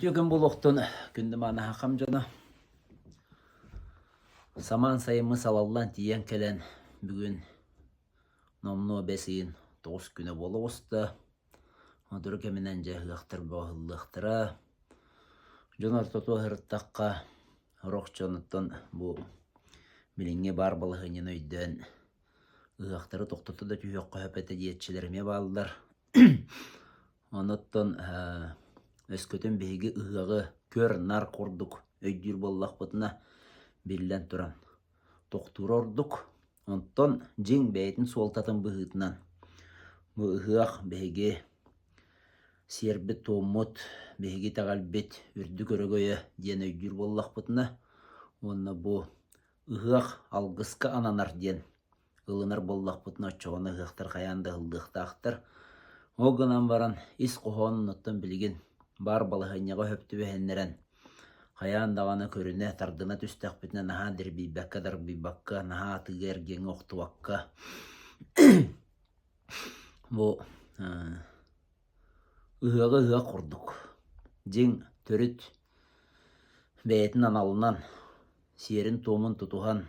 Үтүө күн буолуохтун, күндү мааны дьоно. Самаан сайыммыт салаллан тиийэн кэлэн, бүгүн номнуо бэс ыйын 9 күнэ буола оҕуста. Сотору кэминэн дьэ ыһыахтар бөҕөһүллүөхтэрэ. Дьон ортотугар сырыттахха, сорох дьонуттан бу билиҥҥи баар балаһыанньаны өйдөөн ыһыахтары тохтото да түһүөххэ сөп этэ диэччилэр эмиэ бааллар. Онуттан өскөтүн биһиги ыһыаҕы көр-нар курдук өйдүүр буоллахпытына, биллэн туран, тохтуура ордук. Онтон дьиҥ бэйэтин суолтатын быһыытынан бу ыһыах биһиги сиэрбит-туоммут, биһиги итэҕэлбит үрдүк өрөгөйө диэн өйдүүр буоллахпытына уонна бу ыһыах алгыска ананар диэн ылынар буоллахпытына, оччоҕуна ыһыахтар хайаан да ыһыллыахтаахтар. Ол гынан баран ис хоһоонун оттон билигин баар балаһыанньаҕа сөп түбэһиннэрэн хайаан даҕаны көрүнэ, тардына түстэхпитинэ наһаа дирбийбэккэ, дарбыйбакка, наһаа атыыга-эргиэҥҥэ охтубакка бу ыһыаҕы ыһыах курдук дьиҥ төрүт бэйэтин аналынан, сиэрин-туомун тутуһан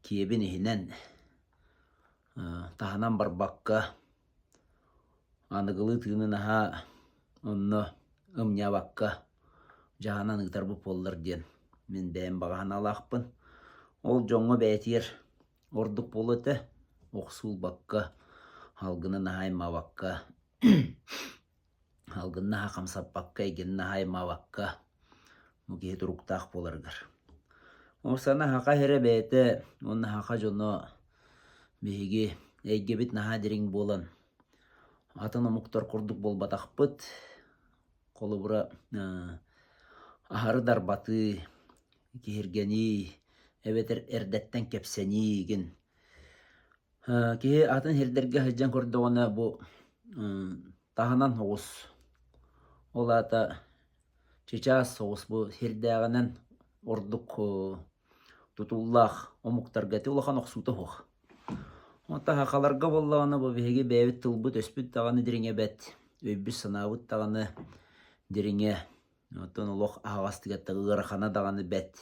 киэбин иһинэн таһынан барбакка аныгылыы тыыны наһаа онно ымньаабакка дьаһанан ыытарбыт буоллар диэн мин бэйэм баҕа санаалаахпын. Ол дьоҥҥо бэйэтигэр ордук буолуо этэ, охсулбакка, алгыны наһаа аймаабакка Алгын наһаа хамсаппакка, эйгэни наһаа аймаабакка, бу киһи туруктаах буоларыгар. Ол сана саха сирэ бэйэтэ уонна саха дьоно биһиги эйгэбит наһаа дириҥ буолан, атын омуктар курдук буолбатахпыт. Холобура, аһары дарбатыы, киһиргэнии эбэтэр эрдэттэн кэпсэнии игин Киһи атын сирдэргэ сылдьан көрдөҕүнэ бу таһынан соҕус, ол аата чычаас соҕус бу сирдээҕинэн ордук тутуллаах омуктарга ити улахан охсуута суох. Онтон сахаларга буоллаҕына бу биһиги бэйэбит тылбыт-өспүт даҕаны дириҥэ бэрт, өйбүт-санаабыт даҕаны дириҥэ, оттон олох аһаҕастык эттэххэ ыарахана даҕаны бэрт.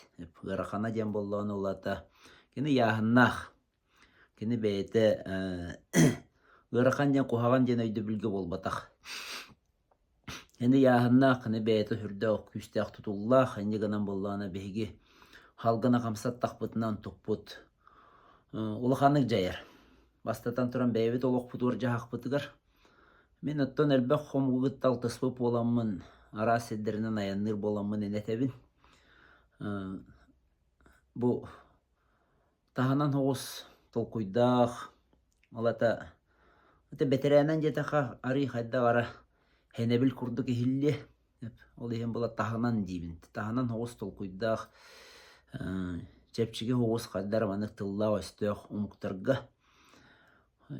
Ыарахана диэн буоллаҕына ол аата кини ыйааһыннаах. Кини бэйэтэ ыарахан диэн куһаҕан диэн өйдөбүлгэ буолбатах. Кини ыйааһыннаах, кини бэйэтэ сүрдээх күүстээх тутуллаах, инньэ гынан буоллаҕына биһиги халгына хамсаттахпытына онтукпут улаханнык дьайар. Бастатан туран бэйэбит олохпутугар дьаһахпытыгар мин оттон элбэх хомугу кытта алтыспыт буоламмын, араас сирдэринэн айанныыр буоламмын ини этэбин. Бу Таһынан соҕус толкуйдаах, ол аата ити бэтэрээнэн диэтэххэ арыый хайдах эрэ сэнэбил курдук иһиллиэ. Ол иһин була таһынан диибин. Таһынан соҕус толкуйдаах, чэпчэки соҕус хайдах эрэ маннык тыллаах-өстөөх омуктарга,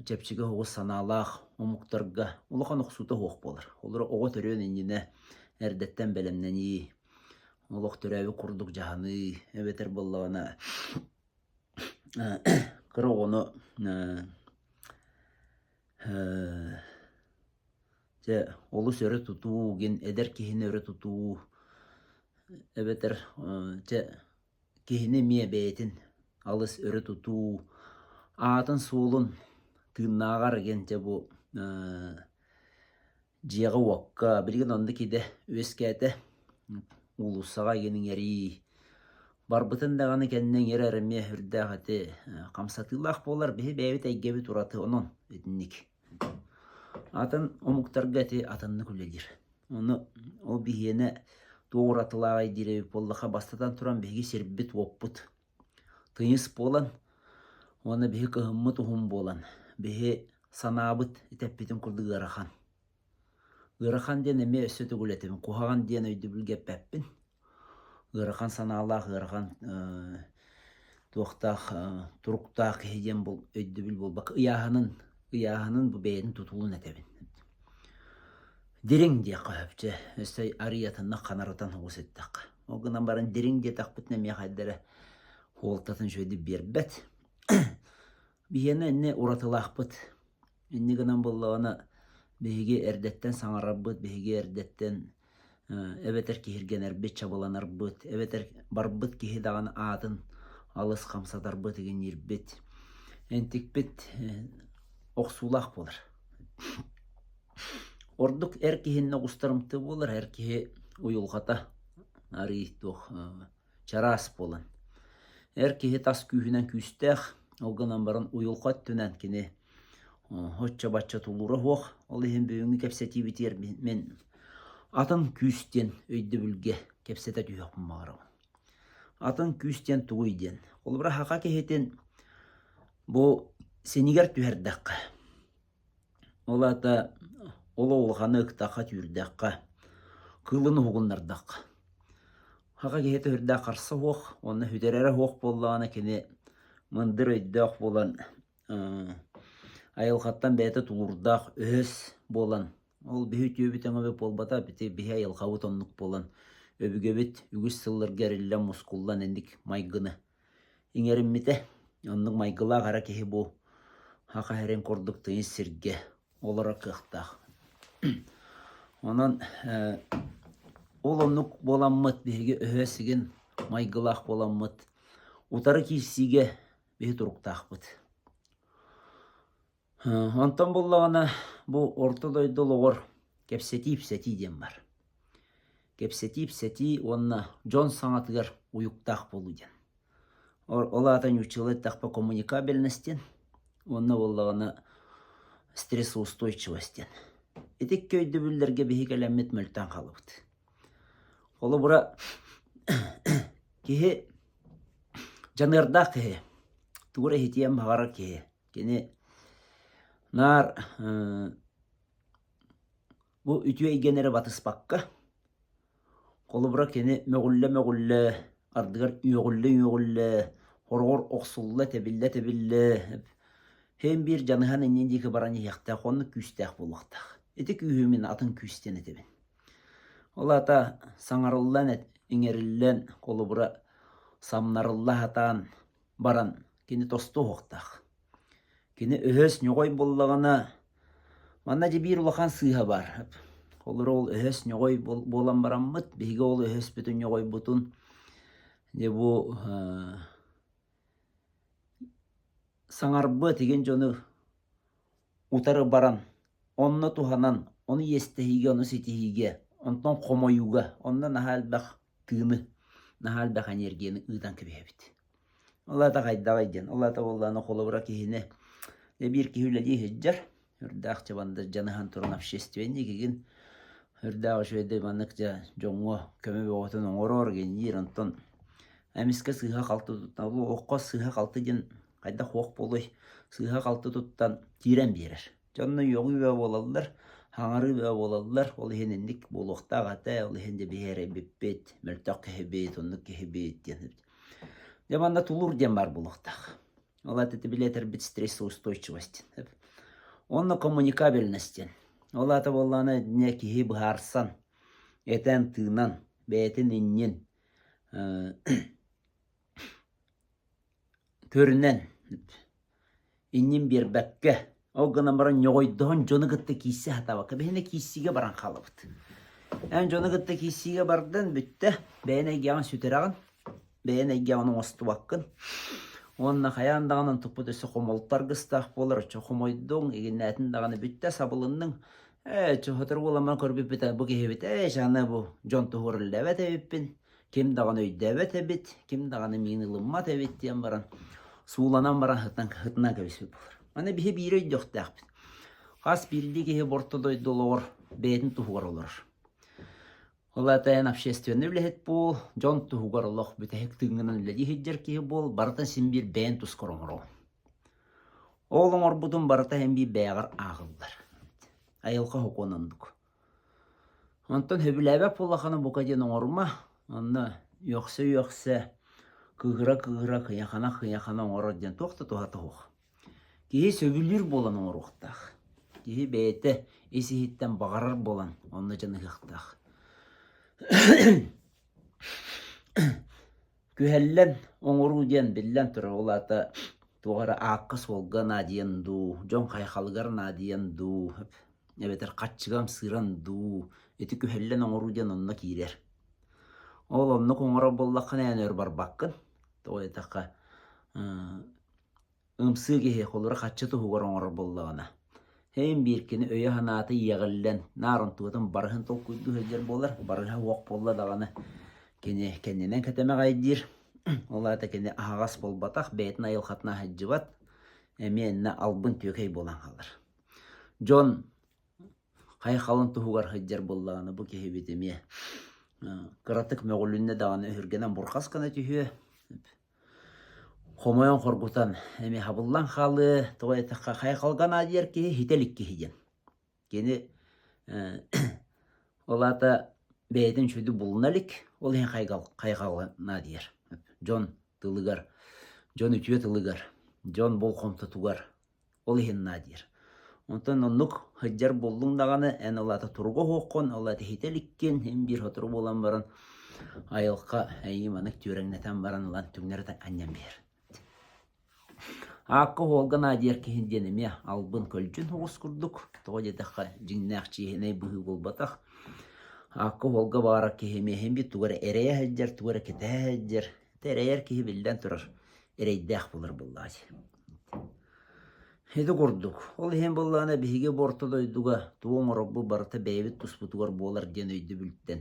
чэпчэки соҕус санаалаах омуктарга улахан охсуута суох буолар. Олору оҕо төрүөн иннинэ эрдэттэн бэлэмнэнии, олох төрөөбүт курдук дьаһаныы эбэтэр буоллаҕына кыра оҕону дьэ олус өрө тутуу гин эдэр киһини өрө тутуу эбэтэр дьэ киһини эмиэ бэйэтин алыс өрө тутуу аатын-суолун тыыннааҕар гин дьэ бу Дьиэҕэ-уокка билигин оннук идэ үөскээтэ. Уулуссаҕа игин иҥэрии. Барбытын даҕаны кэннэ иҥэрэр эмиэ сүрдээх ити хамсатыылаах буолар. Биһи бэйэбит эйгэбит ураты онон итинник. Атын омуктарга ити атыннык үлэлиир. Ону ол биһиэнэ туох уратылааҕый диир эбит буоллахха, бастатан туран биһиги сирбит-уоппут тыйыс буолан уонна биһи кыһыммыт уһун буолан, биһи санаабыт итэппитин курдук ыарахан. Ыарахан диэн эмиэ өссө төгүл этэбин, куһаҕан диэн өйдөбүлгэ эппэппин. Ыарахан санаалаах, ыарахан туохтаах туруктаах киһи диэн өйдөбүл буолбакка, ыйааһынын, ыйааһынын бу бэйэтин тутулун этэбин. Дириҥ диэххэ сөп чэ, өссө арыый атыннык ханарытан оҕус эттэххэ. Ол гынан баран дириҥ диэтэхпитинэ эмиэ хайда эрэ суолтатын үчүгэйдик биэрбэт. Биһиэнэ иннэ уратылаахпыт. Инньэ гынан буоллаҕына биһиги эрдэттэн саҥарарбыт, биһиги эрдэттэн Эбэтэр киһиргэнэрбит, чабыланарбыт, эбэтэр барбыт киһи даҕаны аатын алыс хамсатарбыт, игинниирбит. Энтикпит охсуулаах буолар. Ордук эр киһиннэ оҕустарымтыы буолар, эр киһи уйулҕата арыый туох чараас буолан. Эр киһи тас күүһүнэн күүстээх, ол гынан баран уйулҕа өттүнэн кини оччо-бачча тулуура суох. Ол иһин бүгүҥҥү кэпсэтиибитигэр мин атын күүс диэн өйдөбүлгэ кэпсэтэ түһүөхпүн баҕарабын. Атын күүс диэн тугуй диэн. Холобура, саха киһитин бу синигэр түһэрдэххэ, Ол аата ол улаханы ыктахха, түүрдэххэ, кыылын уһугуннардахха. Саха киһитэ сүрдээх харса суох уонна сүтэрэрэ суох буоллаҕына кини мындыр өйдөөх буолан айылҕаттан бэйэтэ тулуурдаах өһөс буолан ол биһи үтүөбүт өҥөбүт буолбата ити биһи айылҕабыт оннук буолан өбүгэбит үгүс сылларга эриллэн мускуллан инник майгыны иҥэриммитэ. Оннук майгылаах эрэ киһи бу саха сирин курдук тыйыс сиргэ олорор кыахтаах. Онон ол оннук буоламмыт биһиги өһөс игин майгылаах буоламмыт утары киирсиигэ биһи туруктаахпыт. Онтон буллаҕына бу орто дойду олоҕор кэпсэтии-ипсэтии диэн бар. Кэпсэтии-ипсэтии уонна дьон саҥатыгар уйуктаах буолуу диэн. Ол аата нууччалыы эттэхпэ коммуникабельность диэн уонна буоллаҕына стрессоустойчивость диэн. Ити икки өйдөбүллэргэ биһи кэлэммит мөлтөөн хаалабыт. Холобура, киһи дьаныардаах киһи, тугу эрэ иһитиэн баҕарар киһи Кини наар бу үтүө эйгэни эрэ батыспакка, холобура кини мөҕүллэ-мөҕүллэ, ардыгар үөҕүллэ-үөҕүллэ, хороҕор охсулла, тэбиллэ-тэбиллэ, син биир дьаныһан иннин диэки баран иһиэхтээх, оннук күүстээх буолуохтаах. Ити күүһү мин атын күүс диэн этэбин. Ол аата саҥарыллан, иҥэриллэн, холобура самнарылла сатаан баран кини тосту уһуктаах. Кини өһөс ньоҕой буоллаҕына, манна дьэ биир улахан сыыһа баар. Холобура ол өһөс ньоҕой буолан бараммыт, биһиги ол өһөспүтүн ньоҕойбутун дьэ бу саҥарбыт игин дьону утары баран, онно туһанан, ону иэстэһиигэ, ону ситиһиигэ, онтон хомойууга, онно наһаа элбэх тыыны, наһаа элбэх энергияны ыытан кэбиһэбит. Ол аата хайдаҕый диэн, ол аата буоллаҕына холобура киһини биир киһи үлэлии сылдьар, үрдээх чабандар дьаныһан туран общественник игин үрдээх үчүгэйдик маннык дьэ дьоҥҥо көмө бөҕөтүн оҥорор гинниир онтон эмискэ сыыһа-халты туттан олоххо сыыһа-халты диэн хайдах уох буолуой сыыһа-халты туттан киирэн биэрэр. Дьэ онно үөҕүү бөҕө буолаллар, хаҥарыы бөҕө буолаллар, ол иһин инник буолуохтаах этэ, ол иһин дьэ биһи эрэйбиппит, мөлтөх киһибит, оннук киһибит диэн. Дьэ манна тулуур диэн баар буолуохтаах. Ол аата ити били этэрбит стрессоустойчивость диэн. Уонна коммуникабельность диэн. Ол аата буоллаҕына итиннэ киһи быһаарсан, этэн-тыынан, бэйэтин иннин Көрүнэн, иннин биэрбэккэ, ол гынан баран ньоҕойдоһон дьону кытта киирсэ сатаабакка, биһиэнэ киирсиигэ баран хаалабыт. Эн дьону кытта киирсиигэ бардын, бүттэ, бэйэн эйгэҕин сүтэрэҕин, бэйэн эйгэҕин оҥостубаккын. Уонна хайаан даҕаны онтукпут өссө хомолто аргыстаах буолар, оччо хомойдуҥ, игиннээтин даҕаны бүттэ, сабылынныҥ. Ээ, сотору буолан көрбүппүт бу киһибит, ээ, аны бу дьон туһугар үлэлээбэт эбиппин, ким даҕаны өйдөөбөт эбит, ким даҕаны миин ылыммат эбит диэн баран сууланан баран сытан сытынан кэбиспит буолар. Аны биһи биири өйдүөхтээхпит. Хас биирдии киһи орто дойду олоҕор бэйэтин туһугар олорор. Ол аата эн общественный үлэһит буол, дьон туһугар олох бүтэһик тыыҥҥынан үлэлии сылдьар киһи буол, барытын син биир бэйэн тускар оҥороҕун. Ол оҥорбутун барыта син биир бэйэҕэр ааҕыллар. Айылҕа сокуона оннук. Онтон сөбүлээбэт буоллаххына бука диэн оҥорума, онно үөхсэ-үөхсэ, кыыһыра-кыыһыра, кыйахана-кыйахана оҥорор диэн туох да туһата суох. Киһи сөбүлүүр буолан оҥоруохтаах. Киһи бэйэтэ ис-иһиттэн баҕарар буолан онно дьаныһыахтаах. Күһэллэн оҥоруу диэн биллэн турар, ол аата туох эрэ аакка-суолга наадыйан дуу, дьон хайҕалыгар наадыйан дуу. эбэтэр хаччыга ымсыыран дуу, ити күһэллэн оҥоруу диэн онно киирэр. Ол оннук оҥорор буоллаххына эн өр барбаккын. Тоҕо диэтэххэ, ымсыы киһи холура хаччы туһугар оҥорор буоллаҕына, һин биир кини өйө-санаата иэҕиллэн, наар онтугатын барыһын толкуйдуу сылдьар буолар, барыһа суох буолла даҕаны кини кэннинэн кэтэмэҕэйдиир, ол аата кини аһаҕас буолбатах, бэйэтин айылҕатынан сылдьыбат, эмиэ иннэ албын түөкэй буолан хаалар. Дьон хайхалын туһугар сылдьар буоллаҕына бу киһибит эмиэ кыратык мөҕүлүннэ даҕаны өһүргэнэн бурҕас гына түһүө, хомойон хоргутан эмиэ хабыллан хаалыа, тоҕо диэтэххэ хайҕалга наадыйар киһи хитэ илик киһи диэн. Кини ол аата бэйэтин сүдү булуна илик, ол иһин хайҕалга наадыйар. Дьон тылыгар, дьон үтүө тылыгар, дьон болҕомтотугар ол иһин наадыйар. Онтон оннук сылдьар буоллуҥ даҕаны, эн ол аата туруга оһуоххун, ол аата иһитэ иликкин, һин биир сотору буолан баран айылҕа эйии маннык түөрэҥнэтэн баран ылан түҥнэри анньан биэр. Аакка-уолга наадыйар киһи диэн эмиэ албын-көлдьүн оҕус курдук, тоҕо диэтэххэ дьиҥнээх чиэһинэй быһыы буолбатах. Аакка-уолга баҕарар киһи эмиэ иһин биир тугу эрэ эрэйэ сылдьар, тугу эрэ кэтэһэ сылдьар. Ити эрэйэр киһи биллэн турар эрэйдээх буолар буоллаҕа дии. Ити курдук, ол иһин буоллаҕына биһиги бу орто дойдуга тугу оҥорорбут барыта бэйэбит туспутугар буолар диэн өйдөбүлтэн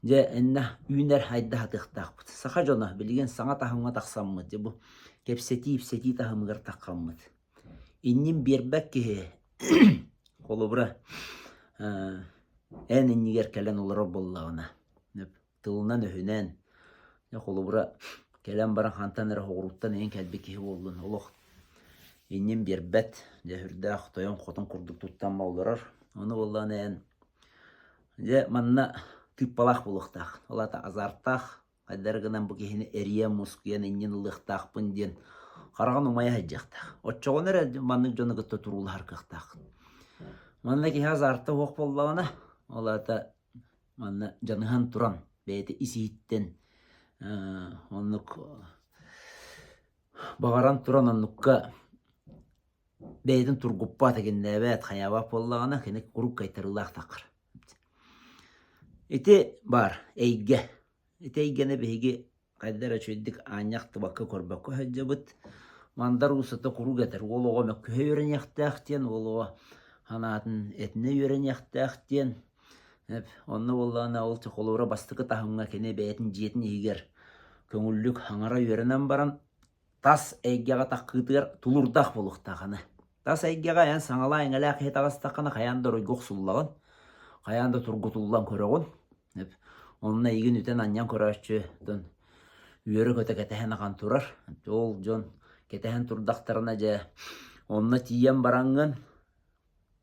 дьэ иннэ үүнэр хайда сатыахтаахпыт. Саха дьоно билигин саҥа таһымҥа тахсаммыт, дьэ бу кэпсэтии-ипсэтии таһымыгар таххаммыт. Иннин биэрбэт киһи холобура эн иннигэр кэлэн олорор буоллаҕына тылынан-өһүнэн, дьэ холобура кэлэн баран хантан эрэ соҕурууттан иһин кэлбит киһи буоллун, олох иннин биэрбэт, дьэ сүрдээх тойон-хотун курдук туттан олорор. Ону буоллаҕына эн дьэ манна тыыппалаах буолуохтаах, ол аата азартаах, хайдах гынан бу киһини эрийэн, мускуйан иннин ылыахтаахпын диэн хараҕын умайа сылдьыахтаах. Оччоҕуна эрэ маннык дьону кытта туруулаһар кыахтааххын. Манна киһи азарта суох буоллаҕына, ол аата Манна дьаныһан туран бэйэтэ ис-иһиттэн оннук баҕаран туран оннукка бэйэтин тургуппат, эгиннээбэт, хайаабат буоллаҕына кини куруук кайтарыылаах таххар. Ити баар эйгэ. Ити эйгэни биһиги Хайда эрэ үчүгэйдик аанньа ахтыбакка көрбөккө сылдьабыт. Мандар Уусата куруук этэр, уол оҕо мөккүһэ үөрэниэхтээх диэн, уол оҕо санаатын этинэ үөрэниэхтээх диэн. Онно буоллаҕына ол холобура бастакы таһымҥа кини бэйэтин дьиэтин иһигэр көҥүллүк хаҥара үөрэнэн баран тас эйгэҕэ таххыытыгар тулуурдаах буолуохтаах аны. Тас эйгэҕэ эн саҥалаа-иҥэлээх киһи таҕыстаххына хайаан да оройго охсуллаҕын, хайаан да тургутуллан көрөҕүн. Онно эйигин үтэн-анньан көрөөччү дьон үөрэ-көтө кэтэһэн ахан турар. Ол дьон кэтэһэн турдахтарына дьэ онно тиийэн бараҥҥын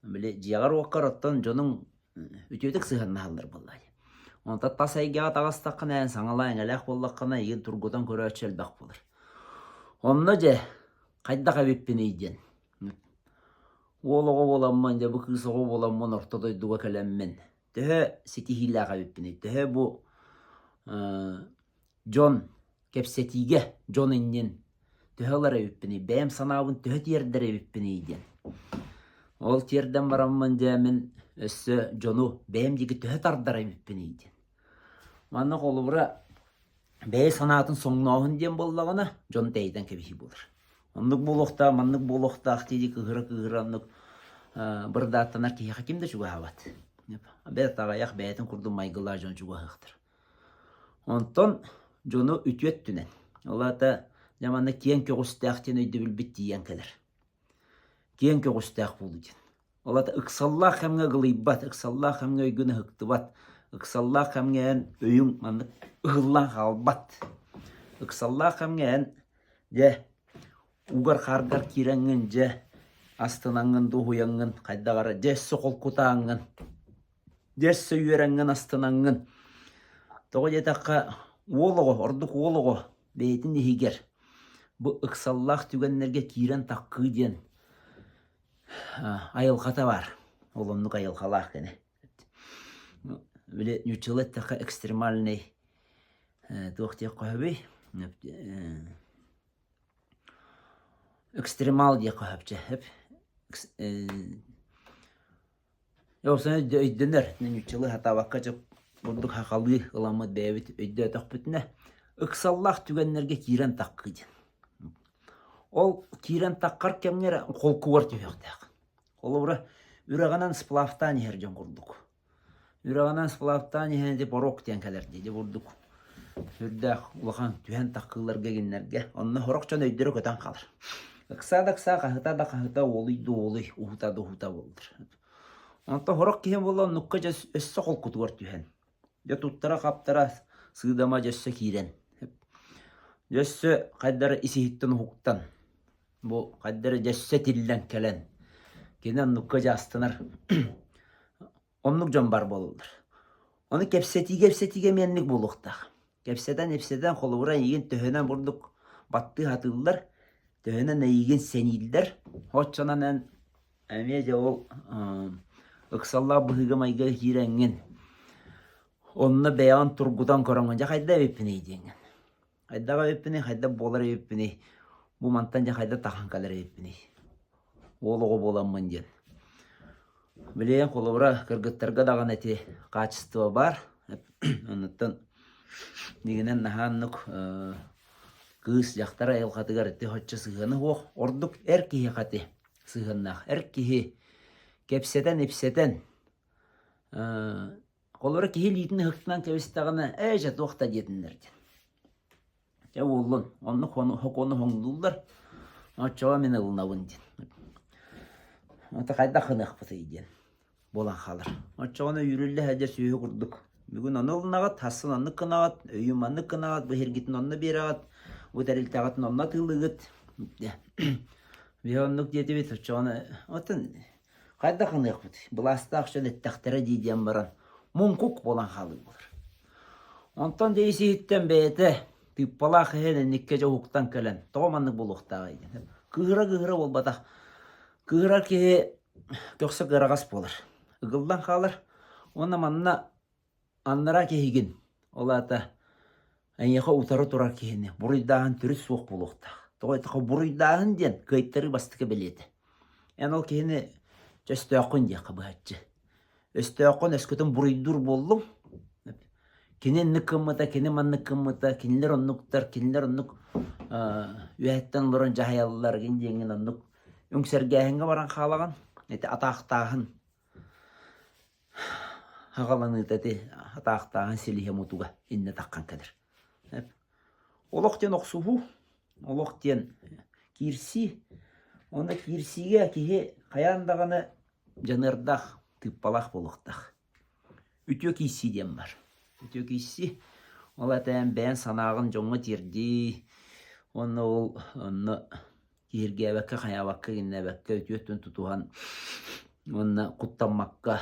били дьиэҕэр-уоккар оттон дьонуҥ үтүөтүк сыһыаннаһаллар буоллаа дии. Онтон тас эйгэҕэ таҕыстаххына эн саҥалаа-иҥэлээх буоллаххына эйигин тургутан көрөөччү элбэх буолар. Онно дьэ хайдах эбиппиний диэн уол оҕо буоламмын дьэ бу кыыс оҕо буоламмын орто дойдуга кэлэммин төһө ситиһиилээх эбиппиний, төһө бу дьон кэпсэтиигэ дьон иннин төһө ылар эбиппиний, бэйэм санаабын төһө тиэрдэр эбиппиний диэн. Ол тиэрдэн бараммын дьэ мин өссө дьону бэйэм диэки төһө тардар эбиппиний диэн. Манна холобура бэйэ санаатын соҥнооһун диэн буоллаҕына, дьон тэйитэн кэбиһии буолар. Оннук буолуохтаах, маннык буолуохтаах дии кыыһыра-кыыһыра оннук бырдааттанар киһиэхэ ким да чугаһаабат. Бэрт аҕыйах бэйэтин курдук майгылаах дьон чугаһыахтар. Онтон дьону үтүө өттүнэн, ол аата дьэ манна киэҥ көҕүстээх диэн өйдөбүлбүт тиийэн кэлэр. Киэҥ көҕүстээх буолуу диэн. Ол аата ыксаллаах кэмҥэ ыгылыйбат, ыксаллаах кэмҥэ өйгүн ыһыктыбат, ыксаллаах кэмҥэ эн өйүҥ маннык ыһыллан хаалбат. Ыксаллаах кэмҥэ эн дьэ угар-хааргар киирэҥҥин дьэ астынаҥҥын дуоһуйаҥҥын хайдах эрэ дьэ өссө холкутааҥҥын Дьэ өссө үөрэҥҥин астынаҥҥын. Тоҕо диэтэххэ, уол оҕо, ордук уол оҕо бэйэтин иһигэр бу ыксаллаах түгэннэргэ киирэн таххыы диэн айылҕата баар. Ол оннук айылҕалаах кини. Били нууччалыы эттэххэ экстремальный туох диэххэ сөбүй? Экстремал диэххэ сөп. Дьэ, өйдөнөр, ньуччалыы сатаабакка дьэ курдук сахалыы ыламмыт бэйэбит өйдөөтөхпүтүнэ, ыксаллаах түгэннэргэ киирэн таххыы диэн. Ол киирэн таххар кэмҥэ эрэ холкугар түһүөхтээх. Холобура, үрэҕинэн сплавтаан иһэр дьон курдук. Үрэҕинэн сплавтаан иһэн ити порог диэн кэлэр дии, дьэ бурдук сүрдээх улахан түһэн таххыыларга игиннэргэ. Онно сорох дьон өйдөрө көтөн хаалар. Ыксаа да ыксаа, хаһыта да хаһыта, уолуй да уолуй, уһута да уһута буоллар. Онтон сорох киһи буолла оннукка дьэ өссө холкутугар түһэн, дьэ туттара-хаптара сыыдама дьэ өссө киирэн, дьэ өссө хайдара ис-иһиттэн уһуктан, бу хайдара дьэ өссө тиллэн кэлэн, кини оннукка дьэ астынар оннук дьон баар буолаллар. Ону кэпсэтиигэ-кэпсэтиигэ эмиэ оннук буолуохтаах. Кэпсэтэн-ипсэтэн холобура эйигин төһөнөн бурдук баттыы сатыыллар, төһөнөн эйигин сэнииллэр, оччонон эн Эмиэ дьэ ол ыксаллаах быһыыга-майгыга киирэҥҥин, онно бэйэҕин тургутан көрөҥҥүн, дьэ хайдах эбиппиний диэҥҥин. Хайдах эбиппиний, хайдах буолар эбиппиний, бу мантан дьэ хайдах тахан кэлэр эбиппиний, уол оҕо буоламмын диэн. Билигин холобура кыргыттарга даҕаны ити хаачыстыба баар. Оннуттан дьиҥинэн наһаа оннук кыыс, дьахтар айылҕатыгар ити соччо сыһыана суох. Ордук эр киһиэхэ ити сыһыаннаах эр киһи кэпсэтэн-ипсэтэн холобура киһи илиитин ыһыктынан кэбистэҕинэ ээ дьэ туох да диэтиннэр диэн дьэ буоллун оннук сокуону хоҥнууллар оччоҕо мин ылынабын диэн ото хайдах гыныахпытый диэн буолан хаалар. Оччоҕуна үүрүллэ сылдьар сүөһү курдук. Бүгүн ону ылынаҕыт, сарсын оннук гынаҕыт, өйүүн маннык гынаҕыт, бу сиргитин онно биэрэҕит, бу тэрилтэҕитин онно атыылыыгыт. Биһи оннук диэтибит, оччоҕуна оттон хайдах гыныахпыт? Былаастаах дьон эттэхтэрэ дии диэн баран муҥкук буолан хаалыы буолар. Онтон дьэ ис-иһиттэн бэйэтэ тыыппалаах иһэн инниккэ дьэ уһуктан кэлэн, тоҕо маннык буолуохтааҕый диэн. Кыыһыра-кыыһыра буолбатах. Кыыһырар киһи көхсө кыараҕас буолар, ыгыллан хаалар уонна манна аннараа киһигин, ол аата эйиэхэ утары турар киһини буруйдааһын төрүт суох буолуохтаах. Тоҕо диэтэххэ буруйдааһын диэн кыайтарыы бастакы бэлиэтэ. Эн ол киһини өстөөххүн диэххэ быһаччы. Өстөөххүн өскөтүн буруйдуур буоллуҥ, кини инник гыммыта, кини маннык гыммыта, кинилэр оннуктар, кинилэр оннук үөһэттэн олорон дьаһайаллар диэҥҥин оннук үҥсэргээһиҥҥэ баран хаалаҕын, ити атаахтааһын аҕаланыыта ити атаахтааһын силиһэ мутуга иннэ таххан кэлэр. Олох диэн охсуһуу, олох диэн киирсии. Онно киирсиигэ киһи хайаан даҕаны дьаныардаах, тыыппалаах буолуохтаах. Үтүө киирсии диэн баар. Үтүө киирсии ол этээн бэйэҥ санааҕын дьоҥҥо тиэрдии уонна ол онно киһиргээбэккэ, хайаабакка, иҥнэбэккэ үтүө өттүн тутуһан уонна куттаммакка,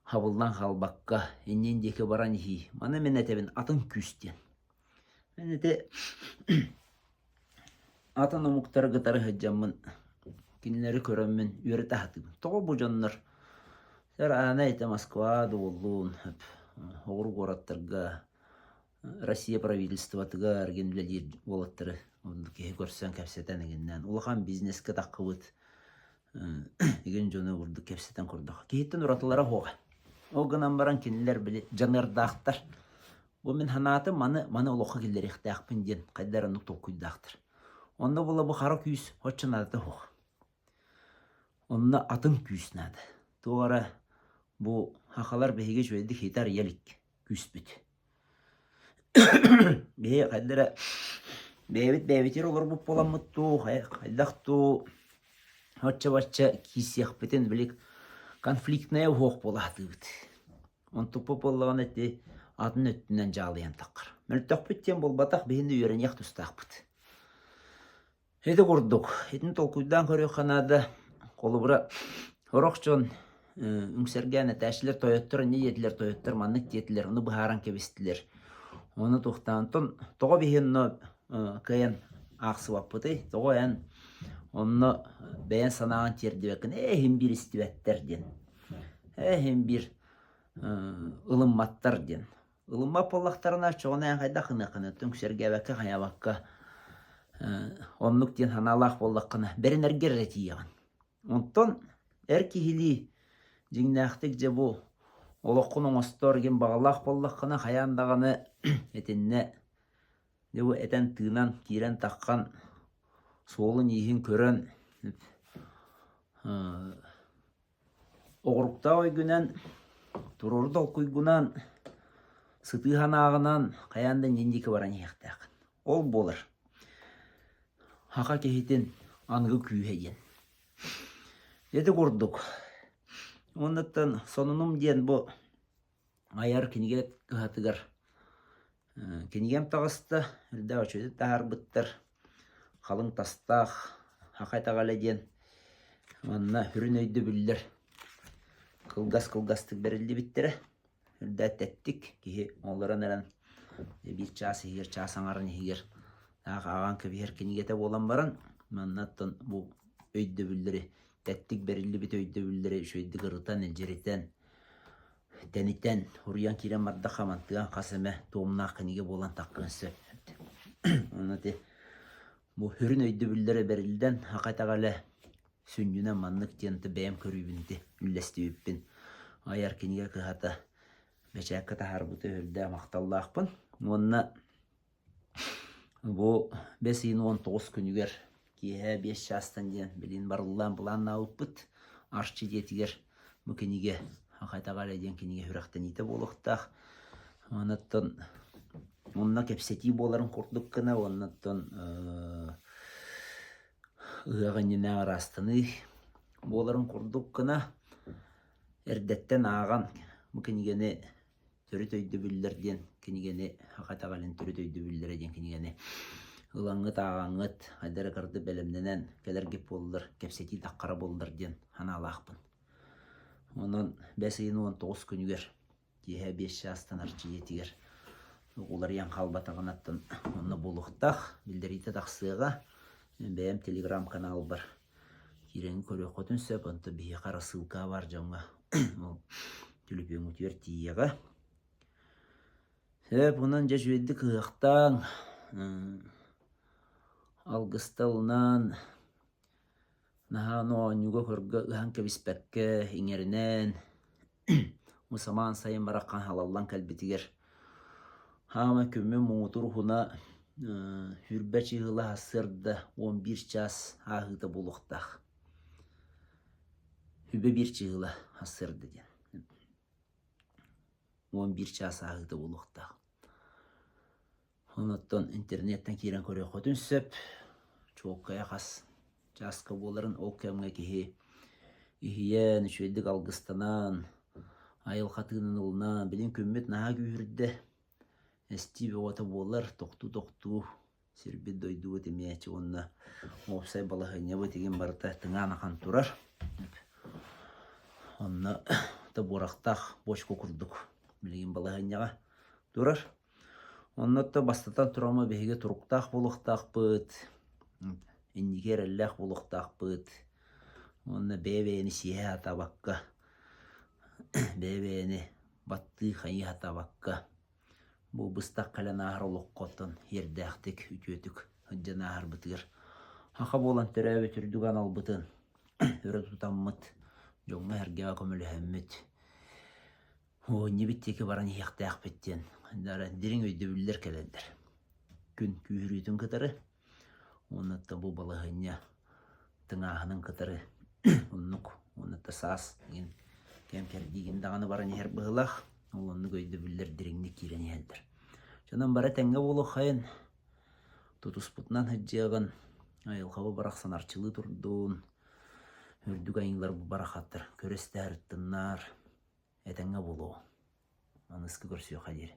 хабыллан хаалбакка иннин диэки баран иһии. Маны мин этэбин атын күүс диэн. Мин ити атын омуктары кытары сылдьаммын кинилэри көрөммүн үөрэтэ сатыыбын. Тоҕо бу дьоннор аана ити Москва да буоллун, оҕурук куораттарга Россия правительствотыгар игин үлэлиир уолаттары оннук киһи көрсөн кэпсэтэн игиннээн улахан бизнескэ таххыбыт игин дьону курдук кэпсэтэн көрдөх. Киһиттэн уратылара суоҕа. Ол гынан баран кинилэр били дьаныардаахтар. Бу мин санаатым маны маны олоххо киллэриэхтээхпин диэн хайдах эрэ оннук толкуйдаахтар. Онно була бу хара күүс оччо наадата суох. Онно атын күүс наада. Туох эрэ бу сахалар биһиги үчүгэйдик хитар ийэ илик күүспүт. Биһи хайда эрэ бэйэбит бэйэбитигэр олорбут буоламмыт дуу, хайдах дуу оччо-бачча киирсиэхпитин били конфликтная уһуох буола сатыыбыт. Онтукпут буоллаҕына ити атын өттүнэн дьаалыйан таххар. Мөлтөхпүт диэн буолбатах, биһини үөрэниэх тустаахпыт. Ити курдук, итини толкуйдаан көрүөххэ наада. Холобура, сорох дьон үҥсэргээн этээччилэр тойоттор инньэ диэтилэр, тойоттор маннык диэтилэр, ону быһааран кэбистилэр. Ону туохтаан, онтон тоҕо биһи онно кыайан аахсыбаппытый? Тоҕо эн онно бэйэҥ санааҕын тиэрдибэккин? Ээ, иһин биир истибэттэр диэн. Ээ, иһин биир ылымматтар диэн. Ылыммат буоллахтарына, оччоҕуна эн хайдах гыныаххыный, үҥсэргээбэккэ, хайаабакка оннук диэн санаалаах буоллаххына, бэринэргэр эрэ тиийэҕин. Онтон эр киһилии Дьиҥнээхтик дьэ бу олоххун оҥостор игин баҕалаах буоллаххына хайаан даҕаны итиннэ дьэ бу этэн-тыынан киирэн-таххан суолун-ииһин көрөн Оҕуруктаах өйгүнэн, туруору толкуйгунан, сытыы санааҕынан хайаан да иннин диэки баран иһиэхтээххин. Ол буолар саха киһитин аныгы күүһэ диэн. Ити курдук. Уоннаттан сонунум диэн бу Айар кинигэ кыһатыгар кинигэм таҕыста, үрдээх үчүгэйдик таһаарбыттар, халыҥ тастаах «Саха итэҕэлэ» диэн манна сүрүн өйдөбүллэр кылгас-кылгастык бэриллибиттэрэ. Үрдээх тэттик киһи олорон эрэн биир чаас иһигэр, чаас аҥарын иһигэр таах ааҕан кэбиһэр кинигэтэ буолан баран, манна оттон бу өйдөбүллэри тэттик бэриллибит өйдөбүллэри үчүгэйдик ырытан, илдьиритэн тэнитэн, уруйан киирэн бардахха мантыган хас эмэ туомнаах кинигэ буолан таххыан сөп. Онно ити бу сүрүн өйдөбүллэрэ бэриллэн, саха итэҕэлэ сүнньүнэн маннык диэн бэйэм көрүүбүн ити үллэстибиппин айар кинигэ кыһата бэчээккэ таһаарбыта үрдээх махталлаахпын. Уонна Бу бэс ыйын 19 күнүгэр киэһэ 5 чаастан диэн билигин барыллаан былааннаабыппыт. Арчы дьиэтигэр бу кинигэ Саха итэҕэлэ диэн кинигэ сүрэхтэниитэ буолуохтаах. Онон онно кэпсэтии буоларын курдук гына уоннаттан ыһыах иннинээҕи ыраастаныы буоларын курдук гына эрдэттэн ааҕан бу кинигэни Төрүт өйдөбүллэр диэн кинигэни Саха итэҕэлин төрүт өйдөбүллэрэ диэн кинигэни ылаҥҥыт, ааҕаҥҥыт, хайда эрэ кырдьык бэлэмнэнэн кэлэргит буоллар, кэпсэтии таххара буоллар диэн санаалаахпын. Онон бэс ыйын 19 күнүгэр киэһэ 5 чаастан Арчы дьиэтигэр уларыйан хаалбатаҕынаттан онно буолуохтаах, биллэриитэ тахсыаҕа. Бэйэм телеграм-каналбар Киирэн көрүөххүтүн сөп, онтон биһиэхэ рассылка баар дьоҥҥо ол түлүпүөҥҥүтүгэр тиийиэҕэ. Сөп, онон дьэ үчүгэйдик ыһыахтааҥ, алгыста ылынан, наһаа ону оонньууга-көргө ыһан кэбиспэккэ иҥэринэн, Бу самаан сайын бараххан халаллан кэлбитигэр хаама күммүн муҥутуур уһуна 20 чыыһыла сарсыарда 11 чаас ааһыыта буолуохтаах. 21 чыыһыла сарсыарда диэн. 11 чаас ааһыыта буолуохтаах. Онон интернеттэн киирэн көрүөххүтүн сөп. Чуолкайа хас чааска буоларын ол кэмҥэ киһи иһийэн, үчүгэйдик алгыстанан, айылҕа тыынын ылынан, билигин күммүт наһаа күүһүрдэ. Эстии бөҕөтө буолар, тохтуу-тохтуу сирбит-дойдубут эмиэ уонна уопсай балаһыанньабыт игин барыта тыҥаан ахан турар. Онно тобуорахтаах бочка курдук билигин балаһыанньаҕа турар. Онно бастатан турама биһиги туруктаах буолуохтаахпыт, инники эрэллээх буолуохтаахпыт уонна бэйэ-бэйэни сиэһэ сатаабакка, бэйэ-бэйэни баттыы хайыы сатаабакка бу быстах кэлэн ааһар олоххо оттон иэрдээхтик, үтүөтүк сылдьан ааһарбытыгар саха буолан төрөөбүт үрдүк аналбытын өрө тутаммыт, дьоҥҥо-сэргэҕэ көмөлөһөммүт Оонньубут диэки баран иһиэхтээхпит диэн дириҥ өйдөбүллэр кэлэллэр. Күн күүһүрүүтүн кытары уонна бу балаһыанньа тыҥааһынын кытары оннук уонна саас игин кэм кэрдиигин даҕаны баран иһэр быһыылаах. Ол оннук өйдөбүллэр дириҥник киирэн иһэллэр. Дьонум бары тэҥҥэ буолуоххайын, тутуспутунан сылдьыаҕын, айылҕабы барахсан арчылыы турдун, үрдүк айыылар бу барахаттар көрө истэ сырыттыннар, Этэҥҥэ буолуо. Аныгыскы көрсүөххэ диэри.